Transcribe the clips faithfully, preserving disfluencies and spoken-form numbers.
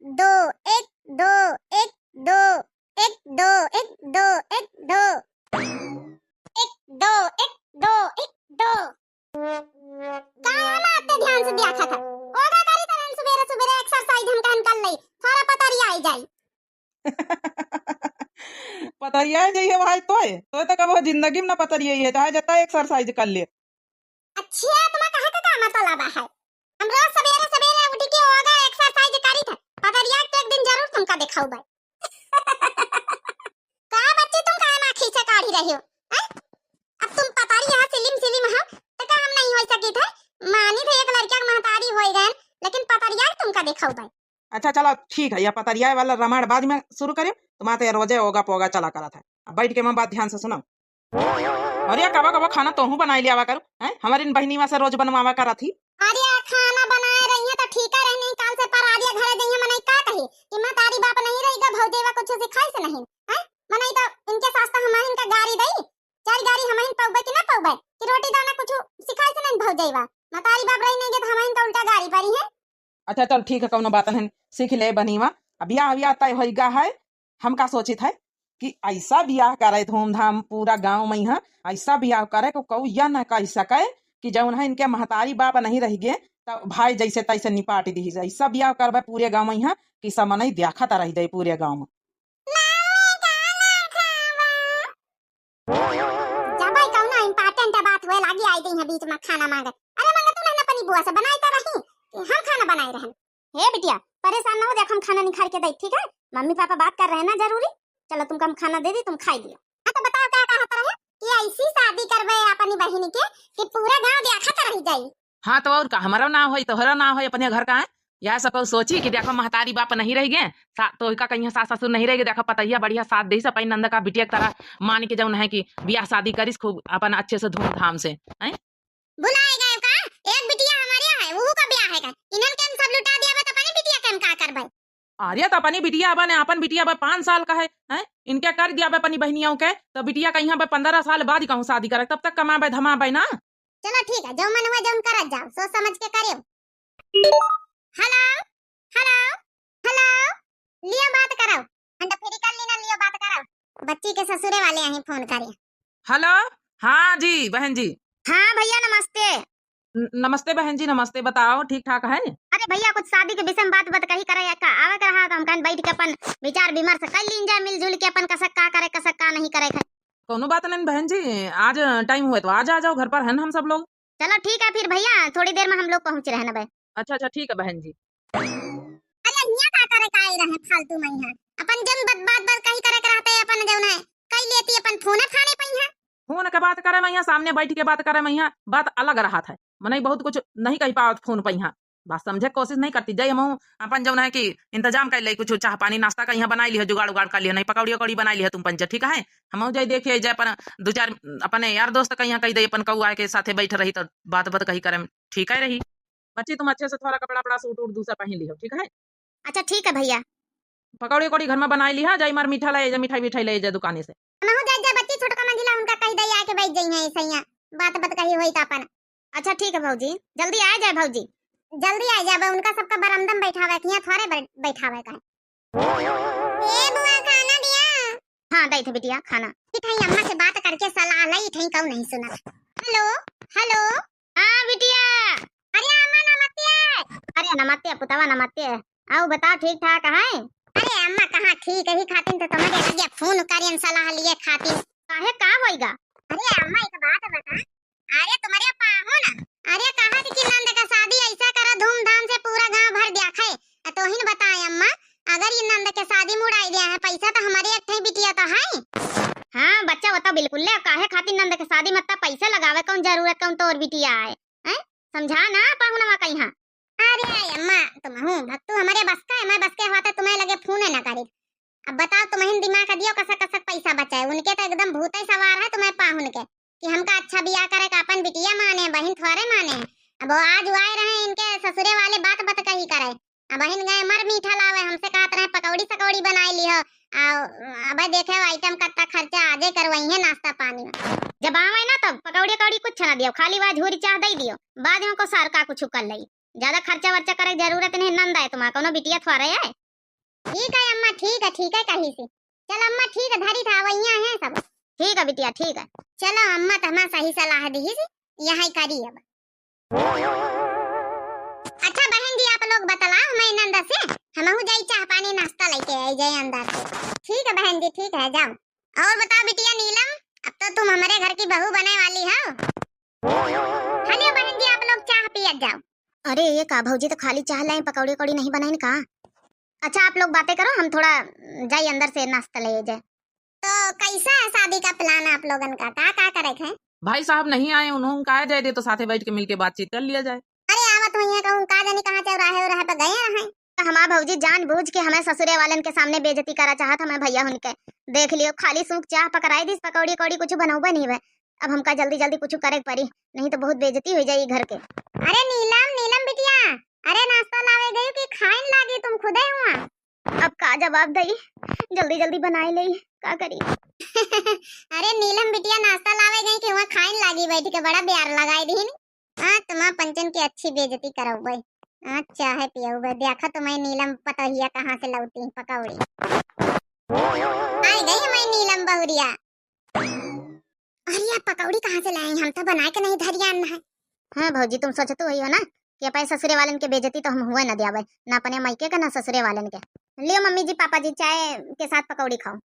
दो, एक, दो, एक, दो, एक, दो, एक, दो, एक, दो। एक, दो, एक, दो, एक, दो। काहे माँ अत्ते ध्यान से देखत है? ओगा करी तनन सुबेरे सुबेरे exercise हम कहन कर लई, थोड़ा पतरिया आई जाई। पतरिया जइहे भाई तोय, तोय तो कबो जिंदगी में ना पतरिया है, चाहे जितना exercise कर ले। अच्छा, तुम्हारा कहे का का मतलब है? हम रोज सवेरे सवेरे उठ के योगा exercise करी थे, पतरिया के एक दिन जरूर तुमका दिखाऊबे। का बच्ची तुम काहे माँ खींचे काढ़ी रही हो? हैं? अब तुम पतरी यहाँ सिलिम सिलिम हो, तो का हम नहीं हो सकी थे? मानी थे एक लड़का के महतारी होई गए, लेकिन पतरिया के तुमका दिखाऊबे। अच्छा चलो ठीक है, यह पतरिया वाला रामायण बाद में शुरू करें, तुम्हारे तो ये रोजे ओगा पोगा चला करत है। अब बैठ के मैं बात ध्यान से सुनो। अरे कबो कबो खाना तोहू बनाई लियावा करू, हैं? हमारे इन बहनीवा से रोज बनवावा करत ही। अरे खाना बनाए रही है तो ठीक है रहनी, काल से पर आर्या घरे जइहे मनई का कही कि महतारी बाप नहीं रही गा, भौजेवा कुछ सिखाई से नहीं, हैं? मनई तो इनके सास तो हम इनका गारी दई, चार गारी हम इन पौबे कि ना पौबे कि रोटी दाना कुछ सिखाई से नहीं भौजेवा, महतारी बाप रही नहीं गे तो हम इनका उल्टा गारी परी है। अच्छा चल ठीक है, कौनो बात नहीं, सीख ले बहनीवा। अब बियाह बियाह तय होइगा है, हम का सोचित है कि ऐसा बियाह करे धूमधाम पूरा गाँव में यहाँ, ऐसा बियाह करे को कऊ यह न कह सके कि जौन है इनके महतारी बाप नहीं रह गए तो भाई जैसे तैसे निपाट दी जाए। ऐसा बियाह करबे पूरे गाँव में यहाँ कि सब मनई देखत रह जाए पूरे गाँव में। जबै कौनो important बात हुए लागी आई गई है बीच में खाना मांगे। अरे मांगे तू नहीं अपनी बुआ से बनाई तो रही कि हम खाना बनाए रहन। हे बिटिया परेशान ना हो, देख हम खाना निखार के दई, ठीक है? मम्मी पापा बात कर रहे हैं ना जरूरी। चलो तुमको हम खाना दे दी, तुम खाई लियो। हाँ तो बताओ क्या कहत रहे कि ऐसी शादी करबे अपनी बहन के कि पूरा गांव देखत रह जाई। हाँ तो और का, हमारा ना होई तोहरा ना होई अपने घर का है। यह सब सोची कि देखो महतारी बाप नहीं रह गए, सा-, तो का कहीं सास ससुर नहीं रह गए, देखो पतैया बढ़िया साथ दे सब नंद का बिटिया की तरह मान के जौन है कि बियाह शादी करिस खूब अपन अच्छे से धूमधाम से, हैं? भुलाए गए का? एक बिटिया हमारे है, वहू का ब्याह है का? इन्हन के हम सब लुटा दिया बा, तो अपनी बिटिया के हम का करबे? अरे तो अपनी बिटिया बा ने, अपन बिटिया बा पाँच साल का है, हैं? इनके कर दिया बा अपनी बहनियों के, तो बिटिया कहीं बा पन्द्रह साल बाद ही कहूँ शादी करे, तब तक कमाबे धमाबे ना। चलो ठीक है, जो मन हुआ जो करत जाओ, सोच समझ के करियो। हेलो, हेलो, हेलो, लियो बात करो। हम तो फ्री कर ली ना, लियो बात करो। बच्ची के ससुरे वाले यहीं फोन करे। हेलो, हाँ जी बहन जी। हाँ भैया नमस्ते। न-, नमस्ते बहन जी, नमस्ते, बताओ ठीक ठाक है? अरे भैया कुछ शादी के विषय में बात बात कही करे का आवे के रहा, तो हम कहन बैठ के अपन विचार विमर्श कर लीन जाए मिलजुल के, अपन कसक का करे कसक का नहीं करे। कौनो बात नहीं बहन जी, आज टाइम हुए तो आज आ जाओ, घर पर है ना हम सब लोग। चलो ठीक है फिर भैया, थोड़ी देर में हम लोग पहुँच रहे हैं ना भाई। अच्छा अच्छा ठीक है बहन जी। अरे हियाँ का करे का आई रहे फालतू में यहाँ? अपन जन बात बात बात कही करे के रहते अपन जौन है कही लेती अपन फोन फाने पई है। फोन के बात करे में यहाँ सामने बैठ के बात करे में यहाँ बात अलग रहत है, मनई बहुत कुछ नहीं कही पावत फोन पे यहाँ। बात समझे के कोशिश नहीं करती। जाई हमहू अपन जौन है कि इंतजाम कर ले, कुछ चाह पानी नाश्ता का यहाँ बनाई लिहो, जुगाड़ उगाड़ कर लिहो, नहीं पकौड़ी उकौड़ी बनाई लिहो तुम पंचे, ठीक है? हमहू जाई देखिए जाए अपन दो चार अपने यार दोस्त का यहाँ कही दे अपन कौआ के साथे बैठ रही तो बात बात कही करे में ठीक है रही। बच्ची तुम अच्छे से थोड़ा कपड़ा वपड़ा सूट उट दूसरा पहन लिहो, ठीक है? अच्छा ठीक है भैया। पकौड़ी उकौड़ी घर में बनाई लिहा, जाई मार मीठा ले जा, मिठाई विठाई ले जा दुकाने से। हमहू जाई जा बच्ची छोटका मंजिला उनका कही दे आके बैठ जाई है सैया, बात बात कही होई तो अपन। अच्छा ठीक है भौजी, जल्दी आ जाए भौजी। जल्दी आ जाबे, उनका सबका बरामदा में बैठावे के, यहाँ थोड़े बै-, बैठावे का है। ए बुआ, खाना दिया? हाँ, दई थे बिटिया खाना। ठीक है, अम्मा से बात करके सलाह लई थे, कहूँ नहीं सुना। हेलो, हेलो। हाँ बिटिया। अरे अम्मा नमस्ते। अरे नमस्ते पुतवा नमस्ते। आओ बताओ ठीक ठाक है? अरे अम्मा कहाँ ठीक है, खातिन तो तुम्हारे लगे फोन करियन सलाह लिए खातिन। काहे का होइगा? अरे अम्मा एक बात बता, अरे तुम्हारे पाहुन, अरे कहत कि नंद का शादी ऐसा करा धूमधाम से पूरा गांव भर देखे। आ तोहिन बताए अम्मा, अगर ये नंद के शादी मुड़ाई दिया है, पैसा तो हमारे एक ठे बिटिया तो है। हाँ बच्चा, वो तो बिल्कुल ले, काहे खातिर नंद के शादी में इतना पैसा लगावे, कौन जरूरत, कौन तोर बिटिया आए, हैं? समझा ना पाहुनवा कहीं। अरे अम्मा, तुम हूँ भक्तू हमारे बस का है, मैं बस के हुआ तो तुम्हें लगे फोन है ना करी। अब बताओ, तुम्हें दिमाग दियो, कसक कसक पैसा बचाए। उनके तो एकदम भूत ही सवार है तुम्हें पाहुन के, कि हमका अच्छा बियाह करे का अपन बिटिया माने, बहिन थोड़े माने। अब वो आज आए रहे, इनके ससुरे वाले बात बात कही करे। अब बहिन गए मर मीठा लावे, हमसे कहत रहे पकौड़ी सकौड़ी बनाई लिहो। आ, अब देखे आइटम कत्ता खर्चा आजे करवाई है नाश्ता पानी में। जब आवे ना तब पकौड़ी कौड़ी कुछ ना दियो, खाली वह झूरी चाह दे दियो, बाद में को सार का कुछ कर लई। ज्यादा खर्चा वर्चा करे के जरूरत नहीं, नंद है तुम्हारा, कोनो बिटिया थोड़े है। ठीक है अम्मा, ठीक है, ठीक है कही से। चल अम्मा, ठीक है, धरी था, वहिया है सब। ठीक है बिटिया, ठीक है। चलो अम्मा, तो हमार सही सलाह दिहिस, यही करी अब। अच्छा बहन जी, आप लोग बतलाओ, मैं इन अंदर से, हमहू जाई चाह पानी नाश्ता लेके आई जाए अंदर से। ठीक है बहन जी, ठीक है, जाओ। और बताओ बिटिया नीलम, अब तो तुम हमारे घर की बहू बने वाली हो। हलियो बहन जी, आप लोग चाह पियत जाओ। अरे ये का भौजी, तो खाली चाह लाए, पकौड़ी उकौड़ी नहीं बनाइन का? अच्छा आप लोग बातें करो, हम थोड़ा जाई अंदर से नाश्ता ले जाए। तो कैसा है शादी का plan आप लोगन का, का का करे है? भाई साहब नहीं आए, उन्होंने कहा जाए दे तो साथे बैठ के मिलके बातचीत कर लिया जाए। अरे आवत हुई है कहूँ, का जानी कहाँ चौराहे उराहे पे गए रहे। तो हमार भौजी जानबूझ के हमें ससुरे वालन के सामने बेइज्जती करा चाहत हमें भैया हुनके। देख लियो, खाली सूख चाह पकड़ाई दिस, पकौड़ी कौड़ी कुछ बनौबे नहीं हुए। अब हमका जल्दी जल्दी कुछ करे के पड़ी, नहीं तो बहुत बेइज्जती हो जाई घर के। अरे नीलम, नीलम बिटिया, अरे नाश्ता लावे गई कि खाइन लागी तुम खुदे हुआ? अब का जवाब दई, जल्दी जल्दी बनाए ले, का करी? अरे नीलम बिटिया नाश्ता लावे गई कि हुआ खाइन लागी बैठ के, बड़ा प्यार लगाए दीन। हाँ, तुम्हार पंचन की अच्छी बेइज्जती करउबे। हाँ, चाहे पियउबे। देखा तुम्हें नीलम पतोहिया कहाँ से लौती पकौड़ी। आ गई हमारी नीलम बहुरिया। अरे, आप पकौड़ी कहाँ से लाए? हम तो बना के नहीं धरियान है। हाँ भौजी, तुम सोचत हुई हो ना कि अपने ससुरे वालन के बेइज्जती तो हम हुए ना दियावे, ना अपने मायके के, ना ससुरे वालन के। लियो मम्मी जी, पापा जी, चाय के साथ पकौड़ी खाओ।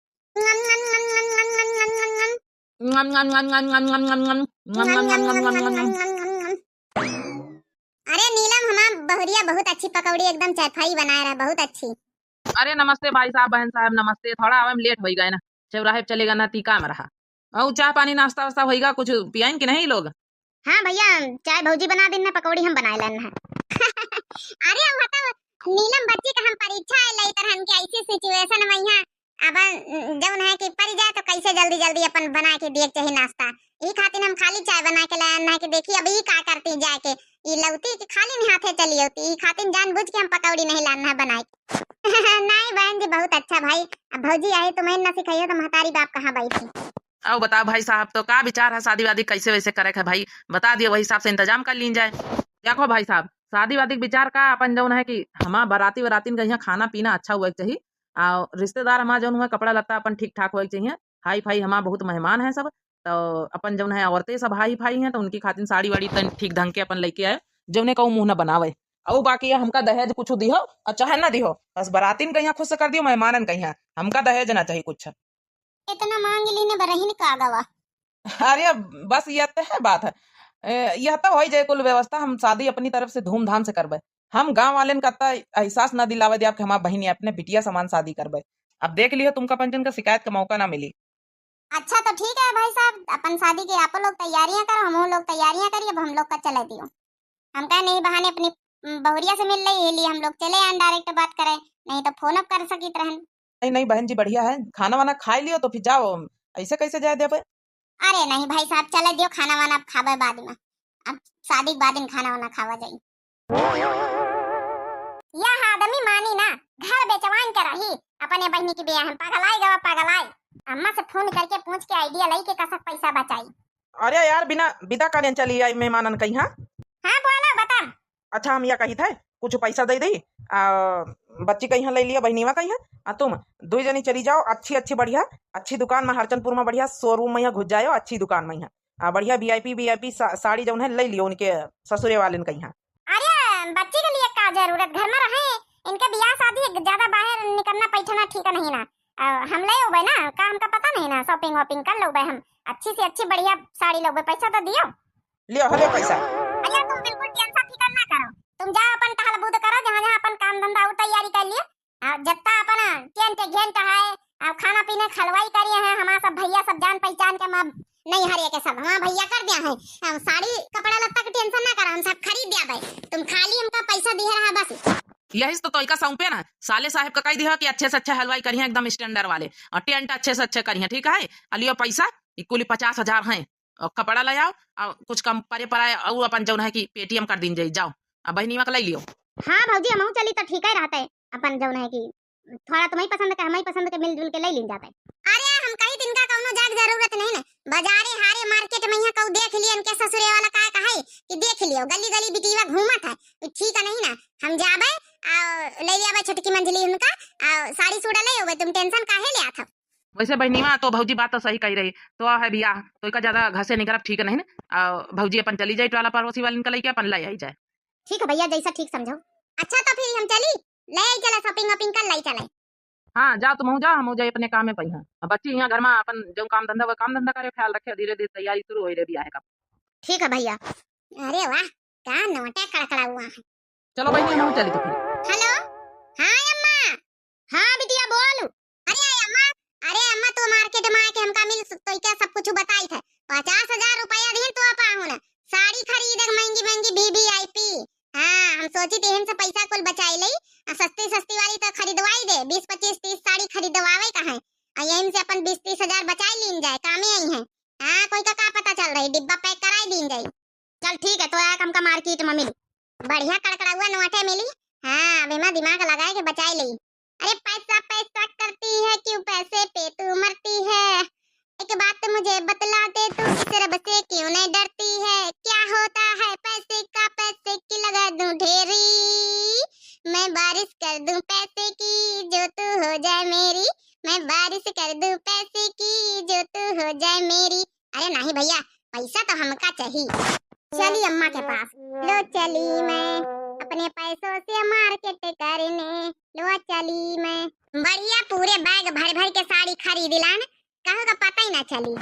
अरे नीलम, हमार बहुरिया बहुत अच्छी पकौड़ी एकदम चरफाई बनाए रहा, बहुत अच्छी। अरे नमस्ते भाई साहब, बहन साहब, नमस्ते। थोड़ा आवे में late होई गए ना, चौराहे पे चले गए ना, ती काम रहा। और चाह पानी नाश्ता वास्ता होइगा, कुछ पियाइन कि नहीं लोग? हाँ भैया, चाय भौजी बना दिन ना, पकौड़ी हम बनाए लेन है। अरे अब बताओ, नीलम बच्ची का हम परीक्षा है लेत रहन के ऐसी situation में यहाँ अब जौन है कि परी जाए तो कैसे जल्दी जल्दी अपन बना के दिए के चाही नाश्ता। ई खातिर हम खाली चाय बना के लायन है कि देखी अब ई का करती जाए के, ई लौती कि खाली हाथे चली होती, ई खातिर जानबूझ के हम पकौड़ी नहीं लान है बनाए के। नहीं बहन जी, बहुत अच्छा भाई। अब भौजी आई तो मैं ना सिखाइयो तो महतारी बाप कहाँ बैठी। आओ बताओ भाई साहब, तो का विचार है, शादी वादी कैसे वैसे करे के है भाई, बता दियो, वही हिसाब से इंतजाम कर लीन जाए। देखो भाई साहब, शादी वादी के विचार का, अपन जौन है कि हमार बराती वरातीन का यहाँ खाना पीना अच्छा हुए के चाहिए, और रिश्तेदार हमार जौन हुए कपड़ा लत्ता अपन ठीक ठाक हुए के चाहिए। हाई फाई हमार बहुत मेहमान हैं सब, तो अपन जौन है औरतें सब हाई फाई हैं, तो उनकी खातिर साड़ी वाड़ी तन ठीक ढंग के अपन लेके आए, जौने का ऊ मुँह न बनावे। और बाकी ये हमका दहेज कुछ दिहो और चाहे ना दिहो, बस बरातीन का यहाँ खुश कर दियो, मेहमानन का यहाँ, हमका दहेज ना चाहिए कुछ। इतना मांग लीने बरहिन का गवा। अरे बस यह तो है बात है। ए, यह तो होई जाए कुल व्यवस्था, हम शादी अपनी तरफ से धूमधाम से करबे। हम गांव वालेन का तो एहसास ना दिलावे दे आपके, हमार बहिनी अपने बिटिया समान शादी करबे। अब देख लियो, तुमका पंचन का शिकायत का मौका ना मिली। अच्छा तो ठीक है भाई साहब, अपन शादी के आप लोग तैयारियां करो, हम लोग तैयारियां करी, अब हम लोग का चले दियो। हम कहे नहीं बहाने अपनी, उम, बहुरिया से मिल ले, ये लिए हम लोग चले आन direct बात करे, नहीं तो फोन अब कर सकित रहन। नहीं, नहीं बहन जी, बढ़िया है, खाना वाना खाई लियो तो फिर जाओ, ऐसे कैसे जाए देबे? अरे नहीं भाई साहब, चले दियो, खाना वाना अब खाबे बाद में, अब शादी के बाद में खाना वाना खावा जाई। यह आदमी मानी ना, घर बेचवाइन के रही, अपने बहिनी की बियाह में पगलाई गवा, पगलाई। अम्मा से फोन करके पूछ के idea लई के कसक पैसा बचाई। अरे यार, बिना विदा करें चली आई मेहमानन कहीं, हाँ? हाँ, बोलो, बता। अच्छा, हम यह कही थे, कुछ पैसा दे दी, आ, बच्ची कहीं ले लिया, बहनीवा कहीं, आ तुम दुई जनी चली जाओ, अच्छी, अच्छी, बढ़िया, अच्छी दुकान में, हरचंदपुर में बढ़िया showroom में यहाँ घुस जाओ, अच्छी दुकान में यहाँ, आ, बढ़िया VIP, VIP सा-, साड़ी जौन है, ले लियो उनके ससुरे वाले कहीं। अरे, बच्ची के लिए का जरूरत, घर में रहे, इनके बियाह शादी, ज्यादा बाहर निकलना पैठना ठीक नहीं ना। आ, हम ले उबे ना, का हमका पता नहीं ना, shopping वॉपिंग कर लोबे हम, अच्छी से अच्छी बढ़िया साड़ी लोबे, पैसा तो दियो। लियो, हले पैसा। अरे तुम बिल्कुल tension फिकर ना करो, तुम जाओ अपन टहल बूद करो, जहाँ जहाँ अपन काम धंधा और तैयारी कर लियो। आ, जत्ता अपन tent घेंट है, आ, खाना पीना खलवाई करिए हैं, हमारा सब भैया सब जान पहचान के, हमार नहीं हरे के सब हमार भैया कर दिया है। हम साड़ी कपड़ा लत्ता के tension ना करो, हम सब खरीद दिया भाई, तुम खाली हमका पैसा दिए रहा बस। यही से तो तोइका सौंपे ना, साले साहेब का कह दिया कि अच्छे से अच्छे हलवाई करिए, एकदम standard वाले, और tent अच्छे से अच्छे करिए, ठीक है? आ लियो पैसा, ई कुल पचास हजार हैं, और कपड़ा ले आओ, और कुछ कम परे पराए, और अपन जौन है कि Paytm कर दीन जाई, जाओ, अब बहनीवा का ले लियो। हाँ भौजी, हमहू चली तो ठीक है रहते, अपन जौन है कि थोड़ा तुम्हें पसंद के, हमें पसंद के मिलजुल के ले लीन जाते। अरे हम कही तिनका कौनो जाए के जरूरत नहीं ना, बाजारे हारे market में यहाँ कहू देख लियो, इनके ससुरे वाला का कहे कि देख लियो, गली गली बिटिया घूमत है, उ ठीक है नहीं ना। हम जाबे, आ, ले जाबे छोटकी मंझली उनका, आ, साड़ी सूट ले होबे, तुम tension काहे लेत हो? वैसे बहिनीवा, तो भौजी बात तो सही कही रही, तो है बियाह, तो एका ज्यादा घसे निकरब ठीक नहीं ना। आ, भौजी अपन चली जाई टोला पड़ोसी वालिन का लइके अपन ले आई जाए। ठीक है भैया, जैसा ठीक समझो। अच्छा तो फिर हम चली, ले आई चले, shopping वॉपिंग कर लाई चले। हाँ, जाओ, तुमहू जाओ, हमहू जाई अपने काम में पइहाँ। अब बच्ची यहाँ घर में अपन जो काम धंधा, वो काम धंधा करे, ख्याल रखे, धीरे धीरे तैयारी शुरू होई रे बियाह का। ठीक है भैया। अरे वाह, का नोटे कड़कड़ा हुआ है। चलो बहिनी, हमहू चली तो फिर। हेलो, हाँ अम्मा। हाँ बिटिया बोल। अरे अम्मा, अरे अम्मा, तू market में आके हमका मिल तो क्या सब कुछ बताई थे। पचास हजार रुपया दीन तो पाहुन, साड़ी खरीदे महंगी महंगी, V V I P। हाँ, हम सोची थे इनसे पैसा कुल बचाई लई, आ सस्ती सस्ती वाली तो खरीदवाई दे, बीस पच्चीस तीस साड़ी खरीदवावे का है, आ यहीं से अपन बीस तीस हजार बचाई लीन जाए, कामे आई है। हाँ, कोई का, का पता चल रही, डिब्बा pack कराई दीन जाए। चल ठीक है, तो आया हमका market में मिली। बढ़िया कड़कड़ाउआ नोटे मिली। हाँ, अब एमा दिमाग लगाए के बचाई लई। अरे पैसा पैसा करती है, क्यों पैसे पे तू मरती है? एक बात मुझे बतला दे तू, इस रब से क्यों नहीं डरती है? क्या होता है पैसे का, पैसे की लगा दूं ढेरी, मैं बारिश कर दूं पैसे की, जो तू हो जाए मेरी, मैं बारिश कर दूं पैसे की, जो तू हो जाए मेरी। अरे नहीं भैया, पैसा तो हमका चाहिए। चली अम्मा के पास। लो चली मैं अपने पैसों से market करने, लो चली मैं। बढ़िया पूरे bag भर भर के साड़ी खरीद लान, कहू का पता ही ना चली।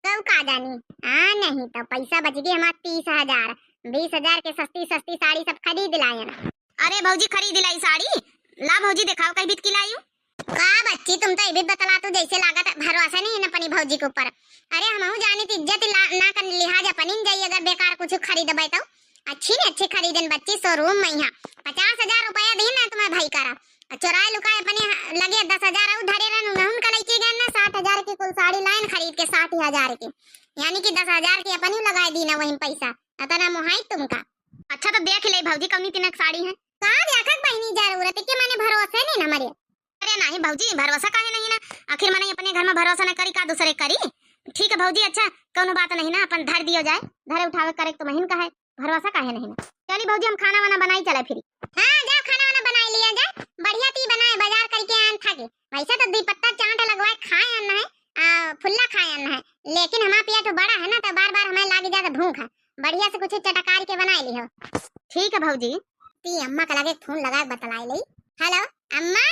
कहू का जानी, हाँ नहीं तो पैसा बच गए हमार तीस हजार, बीस हजार के सस्ती सस्ती साड़ी सब खरीद लायन। अरे भौजी, खरीद लाई साड़ी। ला भौजी, देखाओ कई बीत की लायू। का बच्ची, तुम तो ये भी बतला, तू जैसे लागत है भरोसा नहीं है अपनी भौजी के ऊपर। अरे हमहू जानी थी इज्जत ला-, ना कर लिहाज अपनी न जाई, अगर बेकार कुछ खरीदबे तो। अच्छी ने अच्छी खरीदन बच्ची, showroom में यहाँ पचास हजार रुपया दी ना तुम्हारे भाई करा, और चोराए लुकाए अपने लगे दस हजार और धरे रहन, उन्हें उनका लइके गए ना, साठ हजार की कुल साड़ी लाइन खरीद के, साठ हजार की, यानी कि दस हजार की अपनी लगाए दी ना वहीं पैसा। अतना मोहाई तुमका। अच्छा तो देख ले भौजी, कौनी तिनक साड़ी है। का देखक बहिनी जरूरत के माने भरोसे नहीं ना मरे। अरे नहीं भौजी, भरोसा काहे नहीं ना, आखिर मने अपने घर में भरोसा ना करी का दूसरे करी। ठीक है भौजी, अच्छा कौनो बात नहीं ना, अपन धर दियो जाए, धरे उठावे करे तो महीन का है, भरोसा काहे नहीं ना। चली भौजी, हम खाना वाना बनाई चले फिरी। हाँ जाओ, खाना वाना बनाई लिया जाए, बढ़िया ती बनाए, बाजार करके आन था के। वैसे तो दी पत्ता चाट लगवाए खाए आन है, आ, फुल्ला खाए आन है, लेकिन हमारा पेट बड़ा है ना, तो बार बार हमें लाग जाता भूख है। बढ़िया से कुछ चटकार के बनाए लिहो। ठीक है भौजी। ती अम्मा के लगे फोन लगा के बतलाई लई। हेलो अम्मा।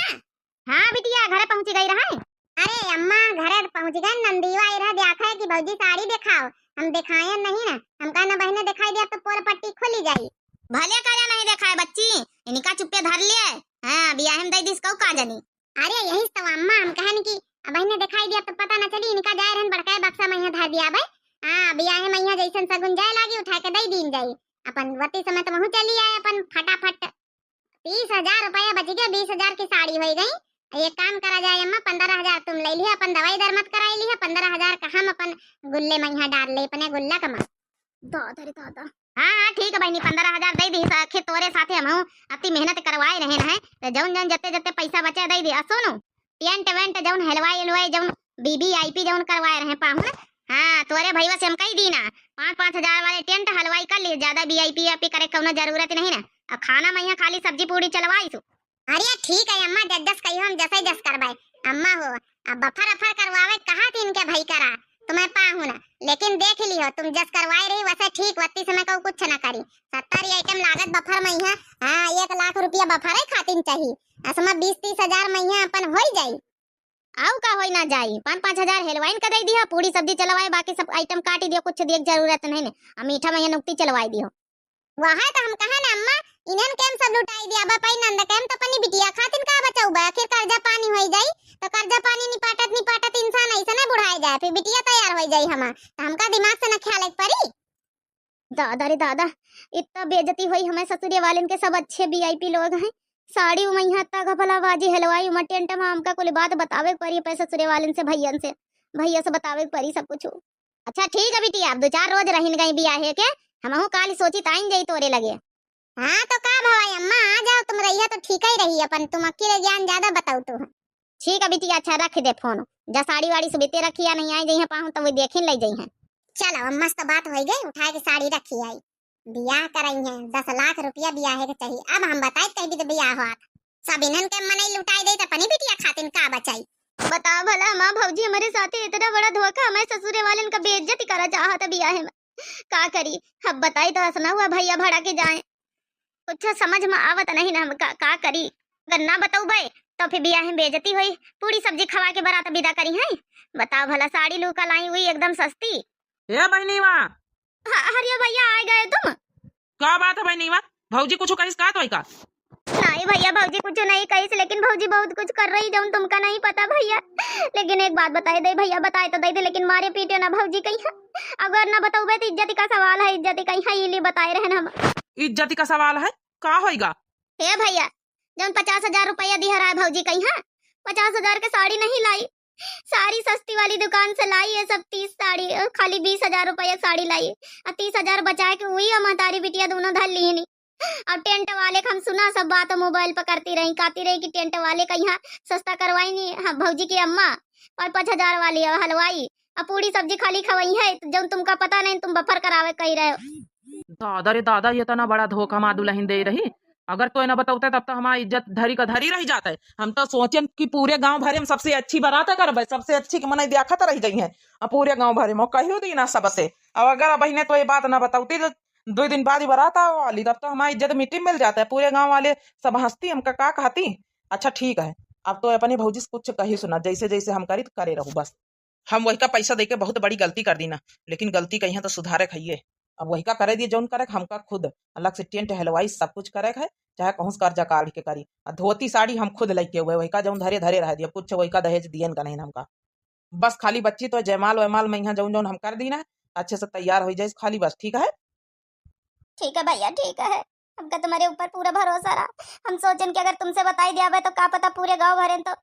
हाँ बिटिया, घरे पहुँची गई रहा है। अरे अम्मा, घरे पहुँच गए, नंदीवा आई रहा, देखा है कि भौजी साड़ी दिखाओ, हम दिखाए नहीं ना, हमका ना बहने दिखाई दिया तो पोर पट्टी खुली जाई। भले करे नहीं दिखाए बच्ची, इनका चुप्पे धर लिए। हाँ, बियाहे में दे दिस कहू का जानी। अरे यही तो अम्मा हम कहन कि अब इन्हें दिखाई दिया तो पता ना चली, इनका जाए रहन बड़का बक्सा में यहाँ धर दिया भाई। हाँ, बियाहे में यहाँ जैसन सगुन जाए लागी, उठा के दे दीन जाई। अपन वती समय तो वहू चली आए अपन फटाफट। तीस हजार रुपया बच गया, बीस हजार की साड़ी हो गई। एक काम करा जाए अम्मा, पन्द्रह हजार तुम ले लिया, अपन दवाई दर मत कराई लिया, पन्द्रह हजार का हम अपन गुल्ले में यहाँ डाल ले, अपने गुल्ला का माँ। दादा रे दादा। हाँ, हाँ, ठीक है बहिनी, पन्द्रह हजार दे दी, आखिर तोरे साथे हमहू अति मेहनत करवाए रहे हैं, तो जौन जौन जत्ते जत्ते पैसा बचे दे दी। आ सुनो, टेंट वेंट जौन हलवाई उलवाई जौन V V I P जौन करवाए रहे पाहुन, हाँ, तोरे भईवा से हम कही दी ना, पाँच पाँच हजार वाले टेंट हलवाई कर ली, ज्यादा V I P वाईपी करे कौनो जरूरत नहीं ना। अब खाना में यहाँ खाली सब्जी पूड़ी चलवाई सु। अरे ठीक है अम्मा, जस जस कहियो हम जसे जस करबे। अम्मा हो, अब बफर अफर करवावे कहा थी इनके भाई करा, तुम्हें पाहु ना, लेकिन देख लियो तुम जस करवाए रही वैसे ठीक, वत्ती समय को कुछ ना करी। सत्तर आइटम लागत बफर में है। हाँ, एक लाख रुपया बफर है खातिन चाहिए, असमा बीस तीस हजार में है अपन हो जाई। आऊ का होई ना जाई, पाँच पाँच हजार हेलवाइन का दे दियो, पूड़ी सब्जी चलवाए, बाकी सब आइटम काटी दियो, कुछ दिए के जरूरत नहीं ने। आ मीठा में नुक्ती चलवाई दियो। वह तो हम कहा ना अम्मा, इन्हन के हम सब लुटाई दिया, अब पाई नंद के हम तो अपनी बिटिया खातिन का बचाऊ बा, आखिर कर्जा पानी होई जाई, तो कर्जा पानी निपाटत निपाटत इंसान ऐसे ना बुढ़ाए जाए, फिर बिटिया तैयार होई जाई हमार, तो हमका दिमाग से न ख्याल एक परी। दादा रे दादा, इतना बेइज्जती होई हमें ससुरे वालन के, सब अच्छे V I P लोग हैं, साड़ी उमैया तक भला बाजी हलवाई उमा टेंट में, हमका कुल बात बतावे के परी अपने ससुरे वालन से, भैयन से, भैया से बतावे के परी सब कुछ। अच्छा ठीक है बिटिया, अब दो चार रोज रहिन गई बियाहे के, हमहू काल सोची ताइन जाई तोरे लगे। हाँ तो का भवाई अम्मा, आ जाओ, तुम रहिया तो ठीक ही रही, अपन तुम अक्की ले ज्ञान ज्यादा बताऊ तू। ठीक है बिटिया, अच्छा रख दे फोन, जा साड़ी वाड़ी सुबेते रखिया, नहीं आई जइहे पाहु तो वो देखिन ले जइहे। चलो अब मस्त बात होई गई, उठा के साड़ी रखी आई। बियाह करइहैं, दस लाख रुपया बियाहे के चाही। अब हम बताई तै भी तो बियाह होत। सब इन्हन के मनई लुटाई दे त अपनी बिटिया खातिन का बचाई? बताओ भला, हमार भौजी हमरे साथे इतना बड़ा धोखा, हमारे ससुरे वालन का बेइज्जती करा चाहत बियाहे में। का करी? अब बताई तो असना हुआ भैया भड़ा के जाए। कुछ समझ में आवत नहीं ना, हम का, का करी? अगर ना बतौबे तो फिर बियाहे में बेइज्जती होई। पूरी सब्जी खवा के बरात विदा करिहैं। बताओ भला, साड़ी लूका लाई हुई एकदम सस्ती। ए बहिनीवा। ह-, हरिया भैया, आ गए तुम? का बात है बहिनीवा? भौजी कुछ कहिस का तोय का? नहीं भैया, भौजी कुछ नहीं कहिस, लेकिन भौजी बहुत कुछ कर रही जौन तुमका नहीं पता भैया। लेकिन एक बात बताई दे भैया, बताई तो दे दे, लेकिन मारे पीटे ना भौजी कहिया। अगर ना बतौबे तो इज्जत का सवाल है, इज्जत कहिया, ये लिए बताए रहन हम। इज्जत का सवाल है? का होइगा? हे भैया, जौन पचास हजार रुपया दिया रहा है भौजी कहिया, पचास हजार के साड़ी नहीं लाई, सारी सस्ती वाली दुकान से लाई है सब तीस साड़ी, अ, खाली बीस हजार रुपया साड़ी लाई। आ तीस हजार बचाए के हुई, हम महतारी बिटिया दोनों धर ली नहीं। अब टेंट वाले के हम सुना सब बात मोबाइल पर करती रही, कहती रही कि टेंट वाले का यहाँ सस्ता करवाई नहीं, हाँ, भौजी की अम्मा, पाँच पाँच हजार वाली और हलवाई, अब पूरी सब्जी खाली खवाई है, तो जौन तुमका पता नहीं, तुम बफर करावे कही रहे हो। दादा रे दादा, ये तना बड़ा धोखा माँ दुल्हन दे रही। अगर तोय न बतौते तब तो हमार इज्जत धरी का धरी रह जात है। हम तो सोचेन कि पूरे गांव भरे में सबसे अच्छी बारात करबे, सबसे अच्छी के मनई देखत रह जाई है। अब पूरे गांव भरे में कहियो दी ना सबसे। अब अगर अब बहिने तोय बात न बतौती तो दो दिन बाद ही बारात आवे वाली, तब तो हमार इज्जत मिट्टी में मिल जात है। पूरे गांव वाले सब हंसती, हमका का कहती। अच्छा ठीक है, अब तोय अपनी भौजी से कुछ कही सुना, जैसे जैसे हम करी तो करे रहू बस। हम वही का पैसा देके बहुत बड़ी गलती कर दी ना, लेकिन गलती कहिया तो सुधारे के हइये। अब वही का करे दिए जौन करे के, हमका खुद अलग से टेंट हलवाई सब कुछ करे के है, चाहे कहूँ से कर्जा काढ़ के करी। आ धोती साड़ी हम खुद लेके हुए, वही का जौन धरे धरे रह दिया, कुछ वही का दहेज दियन का नहीं हमका। बस खाली बच्ची तो जयमाल वयमाल में यहाँ जौन जौन हम कर दी ना, अच्छे से तैयार हो जाए खाली बस, ठीक है? ठीक है भैया, ठीक है, हमका तुम्हारे ऊपर पूरा भरोसा रहा। हम सोचन कि अगर तुमसे बताई दिया बे तो का पता पूरे गांव भरे तो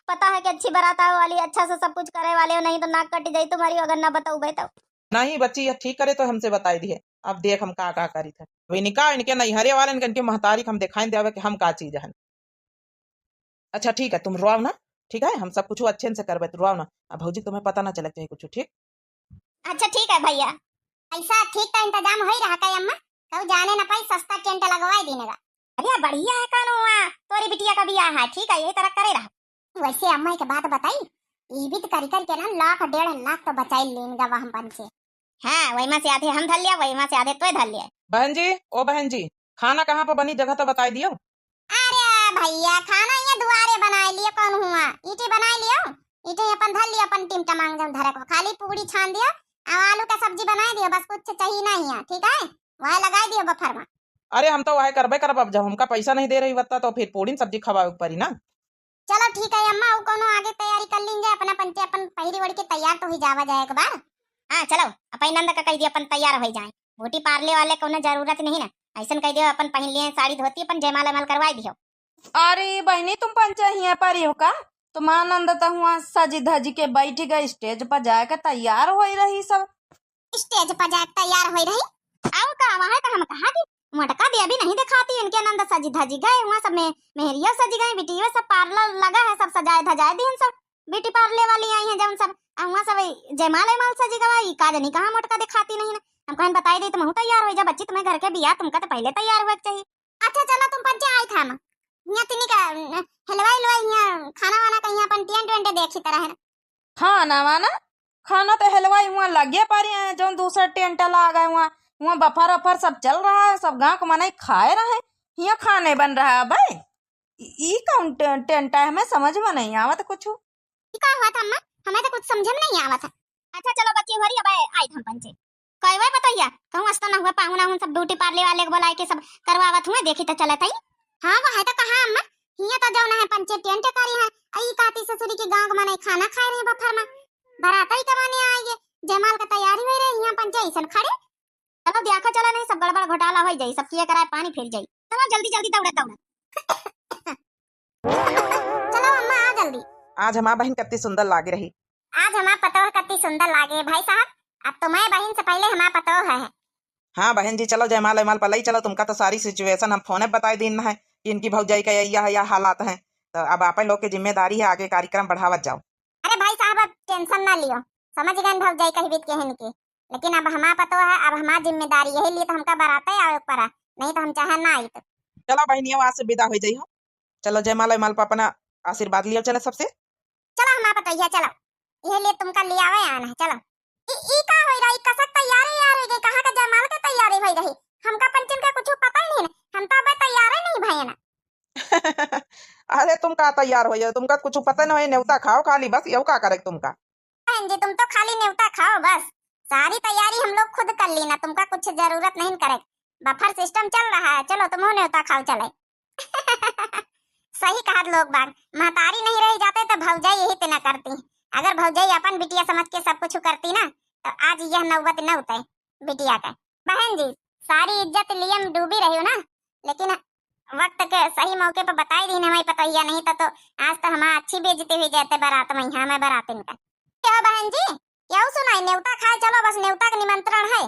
पता है कि अच्छी बारात आवे वाली, अच्छा से सब कुछ करे वाले हो, नहीं तो नाक कट जाई तुम्हारी अगर ना बताऊबे तो। नहीं बच्ची, ये ठीक करे तो हमसे बताई दिए। अब देख हम का का करी थे। अब इनका, इनके नैहरे वाले, इनके, इनके महतारी के हम दिखाई देवे कि हम का चीज हन। अच्छा ठीक है, तुम रोआव ना, ठीक है, हम सब कुछ अच्छे से करबे, तो रोआव ना। अब भौजी तुम्हें पता ना चले चाहिए कुछ, ठीक? अच्छा ठीक है भैया। पैसा ठीक का इंतजाम होई रहा का अम्मा? कहू जाने न पाई, सस्ता टेंट लगवाई दीने का। अरे बढ़िया है, कानू हुआ तोरी बिटिया का बियाह है, ठीक है, यही तरह करे रहा। वैसे अम्मा एक बात बताई, ई भी तो करी करी के ना लाख डेढ़ लाख तो बचाई लीन गवा हम पंचे। हाँ, वही में से आधे हम धर लिया, वही में से आधे तोय धर लिया। बहन जी, ओ बहन जी, खाना कहाँ पर बनी, जगह तो बताई दियो। अरे भैया, खाना ये दुआरे बनाए लियो, कौन हुआ? ईटी बनाए लियो, ईटी अपन धर लियो, अपन टीम टमांग जौन धरे को, खाली पूरी छान दियो, अब आलू का सब्जी बनाए दियो, बस कुछ चाहिए नहीं है, ठीक है? वह लगाई दियो बफर में। अरे हम तो वह करबे करब, अब जब हमका पैसा नहीं दे रही बत्ता तो फिर पूरी सब्जी खवावे के पड़ी ना। चलो ठीक है अम्मा, वो कोनो आगे तैयारी कर लीन जाए, अपना पंचे अपन पहिरी ओढ़ के तैयार तो हुई जावा जाए एक बार। हाँ चलो, अपन नंद का कह दिया अपन तैयार हो जाए, ब्यूटी पार्लर वाले कोनो जरूरत नहीं ना, ऐसन कह दियो अपन पहन लिए साड़ी धोती, अपन जयमाल वयमाल करवाई दियो। अरे बहनी, तुम पंचे हिया पर हो का? तुम्हार नंद तो हुआ सजी धजी के बैठ गए, स्टेज पर जाए के तैयार हो रही सब। स्टेज पर जाए के तैयार हो रही? आओ का वहाँ तो हम कहा कि मोटका भी अभी नहीं दिखाती, इनके नंद सजी धजी गए, हुआ सब में मेहरियो सजी गए, बिटियो सब पार्लर लगा है, सब सजाए धजाए दिन सब ब्यूटी पार्लर वाली आई हैं जौन सब, आ हुआ सब जयमाल वयमाल सजी गवा, ई का जनी कहाँ मोटका दिखाती नहीं ना। हम कहन बताई दे, तुम तैयार हो जा बच्ची, तुम्हें घर के बियाह, तुमका तो पहले तैयार हुए के चाहिए। अच्छा चलो तुम पंचे आई था हम। यहाँ तिनी का, अ, हलवाई हलवाई यहाँ खाना वाना का यहाँ अपन टेंट वेंट देखी तरह है ना। खाना वाना? खाना तो हलवाई हुआ लगे पड़े हैं, जौन दूसरा टेंट लागा हुआ, हुआ बफर वफर सब चल रहा है, सब गाँव के मनई खाए रहे, यहाँ खाने बन रहा है। अबे, ई, ई कौन टे-, टेंट है? हमें समझ में नहीं आवत कुछ। ई का हुआ था अम्मा? हमें तो कुछ समझ में नहीं आवत है। अच्छा चलो बच्ची, हरी अब आई हम पंचे। कहवे बतैया, कहूँ अस्तो ना हुआ, पाहुन आहुन सब ब्यूटी पार्लर वाले के बुलाए के सब करवावत हुए, देखी तो चलत हई। हाँ, वह है तो कहा अम्मा, हियाँ तो जौन है पंचे टेंट करी है, आ ई कहती ससुरी के गाँव के मनई खाना खाए रहे बफर में, बरात ही कमाने आए गे, जयमाल का तैयारी हुई रहे, हियाँ पंचे ऐसन खड़े। चलो देखा चला नहीं, सब गड़बड़ घोटाला हो जाई, सब किए कराए पानी फिर जाई। चलो जल्दी जल्दी दौड़ा दौड़ा। चलो अम्मा, आ जल्दी। आज हमार बहिन कत्ती सुंदर लागे रही। आज हमार पतोह कत्ती सुंदर लागे। भाई साहब, अब तुम्हें बहिन से पहले हमार पतोह है। हाँ बहन जी, चलो जयमाल वयमाल पर लई चलो, तुमका तो सारी सिचुएशन हम फोने पर बताई दीन है कि इनकी भौजाई का यह, यह, यह हालात हैं। तो अब आप लोग की जिम्मेदारी है, आगे कार्यक्रम बढ़ावत जाओ। अरे भाई साहब, अब टेंशन ना लियो, समझ गए भौजाई कही बीत के है इनकी। लेकिन अब हमार पतोह है, अब हमार जिम्मेदारी, यही लिए तो हमका बराते आवे पड़ा, नहीं तो हम चाहे ना आइत। चलो बहिनिया, वहाँ से विदा हो जाई हो। चलो जयमाल वयमाल पर अपना आशीर्वाद लियो चले सबसे। चलो हमार पतोहिया, चलो, यही लिए तुमका ले आवे आन है, चलो। ई, ई का होई रही, कसक तैयारी यार हो गई, कहाँ का जयमाल के तैयारी होई रही, हमका पंचन का कुछ पता ही नहीं, हम तो अबे तैयार ही नहीं भयन। अरे तुम का तैयार हो जाओ, तुमका कुछ पता नहीं है, नेवता खाओ खाली बस, यहू का करे तुमका। बहन जी, तुम तो खाली नेवता खाओ बस, सारी तैयारी हम लोग खुद कर ली ना, तुमका कुछ जरूरत नहीं करे, बफर सिस्टम चल रहा है, चलो तुम नेवता खाओ चले। सही कहत लोग बाग, महतारी नहीं रही जाते तो भौजाई यही ते ना करती, अगर भौजाई अपन बिटिया समझ के सब कुछ करती ना तो आज यह नौबत न उतरे बिटिया का। बहन जी, सारी इज्जत लिए में डूबी रही हो ना, लेकिन वक्त के सही मौके पर बताई दीन हमारी पतोहिया, नहीं तो, तो आज तो हमार अच्छी बेइज्जती हुई जाते बारात में, यहाँ में बारातिन का। क्या बहन जी, क्या सुनाई, नेवता खाए चलो, बस नेवता का निमंत्रण है,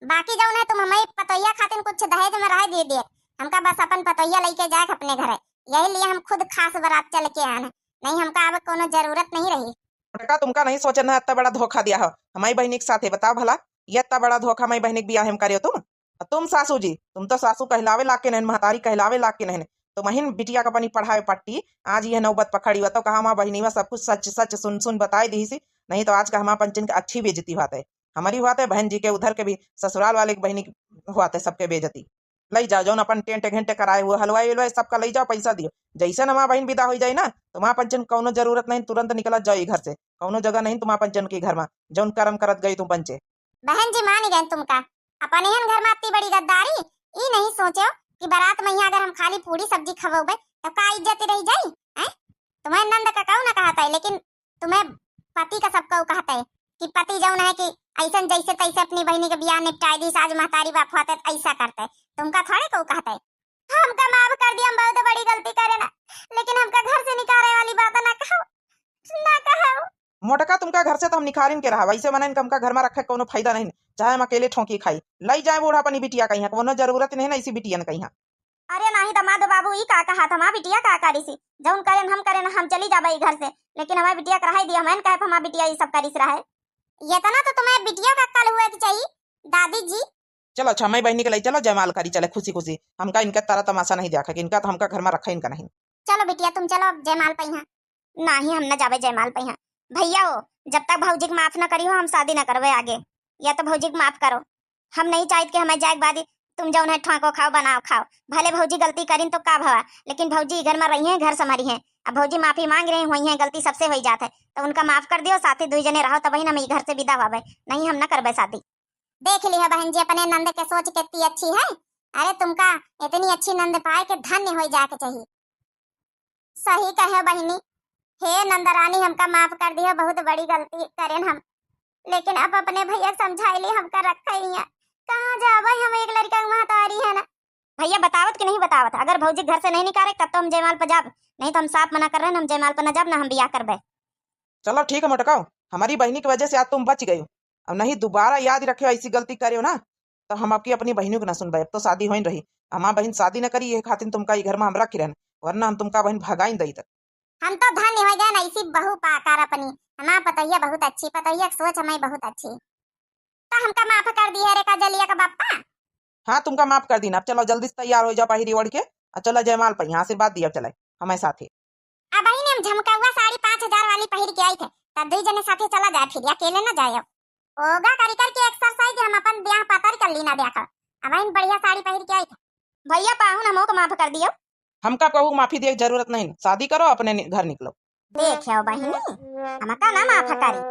बाकी जौन है तुम हमारी पतोहिया खातिर कुछ दहेज में रह दे दे, हमका बस अपन पतोहिया लेके जाए अपने घरे, यही लिए हम खुद खास बारात चल के आन, नहीं हमका अब कोनो जरूरत नहीं रही। बेटा, तुमका नहीं सोचन है, इतना बड़ा धोखा दिया हो हमारी बहिनी के साथे। बताओ भला, ये इतना बड़ा धोखा हमारी बहिनी के बियाह में करियो तुम? और तुम सासू जी, तुम तो सासू कहलावे लाग के नहीं, महतारी कहलावे लाग के नहीं। तुम अहिन बिटिया का अपनी पढ़ावे पट्टी, आज यह नौबत पकड़ी हुआ तो कहा हमार बहिनी में सब कुछ सच सच सुन सुन बताई दी सी, नहीं तो आज का हमार पंचन की अच्छी बेइज्जती हुआ थे, हमारी हुआ थे, बहन जी के उधर के भी, ससुराल वाले की बहिनी की हुआ थे, सबके बेइज्जती। लई जाओ, जौन अपन टेंट घंटे कराए हुए, हलवाई उलवाई सबका लई जाओ, पैसा दियो। जैसे न हमार बहिन विदा हो जाई ना, तो हमार पंचन कौनो जरूरत नहीं, तुरंत निकलत जाओ ई घर से, कौनो जगह नहीं तुम्हार पंचन के घर में, जौन कर्म करत गई तुम पंचे। बहन जी, मान गए तुमका, अपन एहन घर में इतनी बड़ी गद्दारी, ई नहीं सोचो कि बारात में यहाँ अगर हम खाली पूरी सब्जी खवोबे, तो का इज्जत रह जाई, हैं? तुम्हें नंद का कहू ना कहत है, लेकिन तुम्हें पति का सबका कहत है कि पति जौन है कि ऐसन जैसे तैसे अपनी बहिनी के बियाह निपटाई दी, आज महतारी बाप होते तो ऐसा करते, तुमका थोड़े को कहत है। हमका माफ कर दिया, हम बहुत बड़ी गलती करे ना, लेकिन हमका घर से निकाले वाली बात ना कहो, ना कहो। मोटका, तुमका घर से तो हम निकालिन के रहा, वैसे मनन के हमका घर में रखे कोनो फायदा नहीं, चाहे हम अकेले ठोंकी खाई। लई जाए बूढ़ा अपनी बिटिया कहिया, कोनो जरूरत नहीं ना इसी बिटियन कहिया। अरे नाही दमाद बाबू, ई का कहा था, हमार बिटिया का करी सी? जौन करेन हम करेन, हम चली जाबे ई घर से, लेकिन हमार बिटिया के रहे दिया, हम कहे हमार बिटिया ई सब करी सी रहे। ये तना तो तुम्हें बिटिया का कल हुए के चाहिए, दादी जी। चलो अच्छा, हमारी बहिनी के लई चलो, जयमाल करी चले खुशी खुशी। हमका इनका तारा तमाशा नहीं देखा कि इनका तो हमका घर में रखा इनका नहीं। चलो बिटिया, तुम चलो अब जयमाल पे यहाँ। नाही, हम न जाबे जयमाल पे यहाँ। भैया हो, जब तक भौजी के माफ न करी हो, हम शादी न करबे आगे। या तो भौजी के माफ करो, हम नहीं चाहित कि हमें जाए के बाद ही तुम जौन है ठाको खाओ, बनाओ खाओ। भले भौजी गलती करिन तो का भवा, लेकिन भौजी ई घर में रही हैं, घर संभारी हैं। अब भौजी माफी मांग रही हुई हैं, गलती सबसे होई जात है, तो उनका माफ कर दियो, साथे दुई जने रहो, तब ही हम ई घर से विदा होबे, नहीं हम न करबे शादी। देख लिहो बहन जी, अपने नंद के सोच कितनी अच्छी है। अरे तुमका इतनी अच्छी नंद पाए के धन्य हो जाए के चाहिए। सही कहे बहिनी, हे नंदरानी, हमका माफ कर दियो, बहुत बड़ी गलती करेन हम, लेकिन अब अपने भैया के समझाई ली, हमका रखे हियाँ, कहाँ जाबे हम, एक लड़का के महतारी है ना। भैया बतावत कि नहीं बतावत, अगर भौजी घर से नहीं निकाले तब तो हम जयमाल पर जाब, नहीं तो हम साफ मना कर रहे हैं, हम जयमाल पर न जाब, ना हम बियाह करबे। चलो ठीक है मोटकाओ, हमारी बहिनी की वजह से आज तुम बच गई हो, अब नहीं दोबारा याद रखे ऐसी गलती करे हो ना, तो हम आपकी अपनी बहिनी को ना सुनबे। अब तो शादी होइन रही, हमार बहिन शादी न करी, ये खातिर तुमका ई घर में हम रखी रहन, वरना हम तुमका बहिन भगाइन दई तक। हम तो धन्य हो गए ना, इसी बहू पाकर अपनी, हमार पतोहिया बहुत अच्छी, पतोहिया की सोच हमारी बहुत अच्छी। तो हमका माफ कर दी है रे कजलिया का बापा। हाँ, तुमका माफ कर दी ना। अब चलो जल्दी से तैयार हो जाओ पहिरी ओढ़ के, और चलो जयमाल पे यहाँ आशीर्वाद दिया चले हमारे साथे। अब ही ने हम झमकौआ साड़ी पाँच हजार वाली पहिर के आई थे, तब दुई जने साथे चला जाए, फिर अकेले न जाए। अब ओगा करी करके एक्सरसाइज हम अपन ब्याह पातर कर ली ना, देखो अब ही बढ़िया साड़ी पहिर के आई थे। भैया पाहुन हमो को माफ कर दियो। हमका कहू माफी दिए के जरूरत नहीं, शादी करो अपने नि-, घर निकलो। देख हो बहिनी, हमका ना माफ करी,